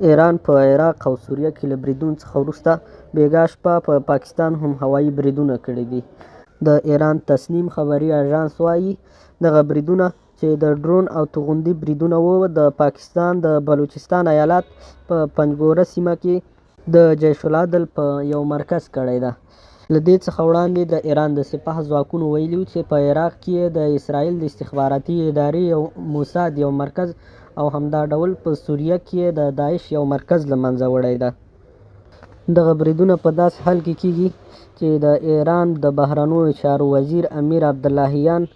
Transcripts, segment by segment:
ایران په عراق او سوریه کې له بریدونو څخه وروسته بېګا شپه په پاکستان هم هوایي بریدونه کړي دي. د ایران تسنیم خبري اژانس وایي، دغه بریدونه چې د ډرون او توغندي بریدونه وو، د پاکستان د بلوچستان ایالت په پنجګوره سیمه کې د جیش العدل په یو مرکز کړی ده. له دې څخه وړاندې د ایران د سپاه ځواکونو ویلي وو چې په عراق کې یې د اسرائیل د استخباراتي ادارې یو موساد یو مرکز او همدا ډول په سوریه کې یې د داعش یو مرکز له منځه وړی ده. دغه بریدونه په داسې حال کې کیږي چې د ایران د بهرنیو چارو وزیر امیر عبداللهیان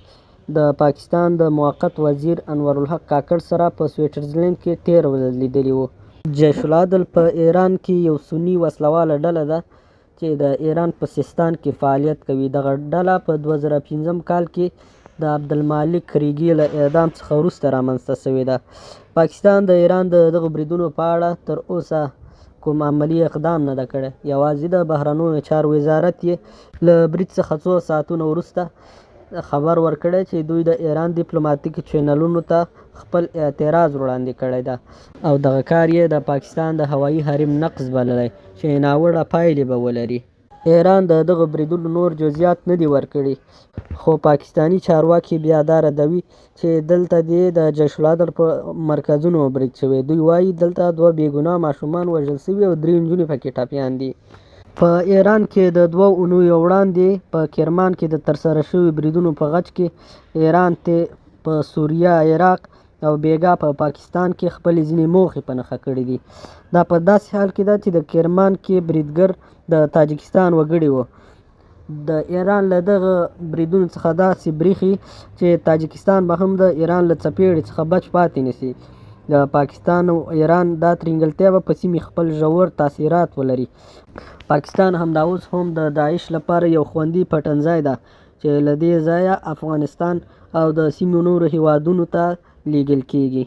د پاکستان د موقت وزیر انورالحق کاکړ سره په سویټرزلینډ کې تېره ورځ لیدلي وو. جیش العدل په ایران کې یو سني وسلواله ډله ده چې د ایران په سیستان کې فعالیت کوي. دغه ډله په 2005 کال کې د عبدالمالک ریګي له اعدام څخه وروسته رامنځته شوې ده. پاکستان د ایران د دغو بریدونو په اړه تر اوسه کوم عملي اقدام نه ده کړی. یوازې د بهرنیو چارو وزارت یې له برید څخه څو ساعتونه وروسته خبر ورکړی چې دوی د ایران دیپلوماتیک چینلونو ته خپل اعتراض وړاندې کړی ده او دغه کار یې د پاکستان د هوایي حریم نقض بللی چې ناوړه پایلې به ولري. ایران د دغو بریدونو نور جزیات نه دي ورکړي، خو پاکستاني چارواکي بیا دا ردوي چې دلته دې د جیش العدل په مرکزونو برید شوی. دوی وایي دلته دوه بې ګناه ماشومان وژل شوي او درې نجونې پکې ټپیان دي. په ایران کې د 2 اونیو وړاندې په کرمان کې د ترسره شوي بریدونو په غچ کې ایران ته په سوریه، عراق او بیګا په پاکستان کې خپلې ځینې موخې په نښه کړې دي. دا په داسې حال کې ده چې د کرمان کې بریدګر د تاجکستان وګړي وو. د ایران له دغه بریدونو څخه داسې برېښي چې تاجکستان به هم د ایران له څپېړې څخه بچ پاتې نه شي. د پاکستان او ایران دا ترینګلتیا به په سیمې خپل ژور تاثیرات ولري. پاکستان همدا اوس هم د داعش لپاره یو خوندي پټنځای ده چې له دې ځایه افغانستان او د سیمې نورو هیوادونو ته لیږل کیږي.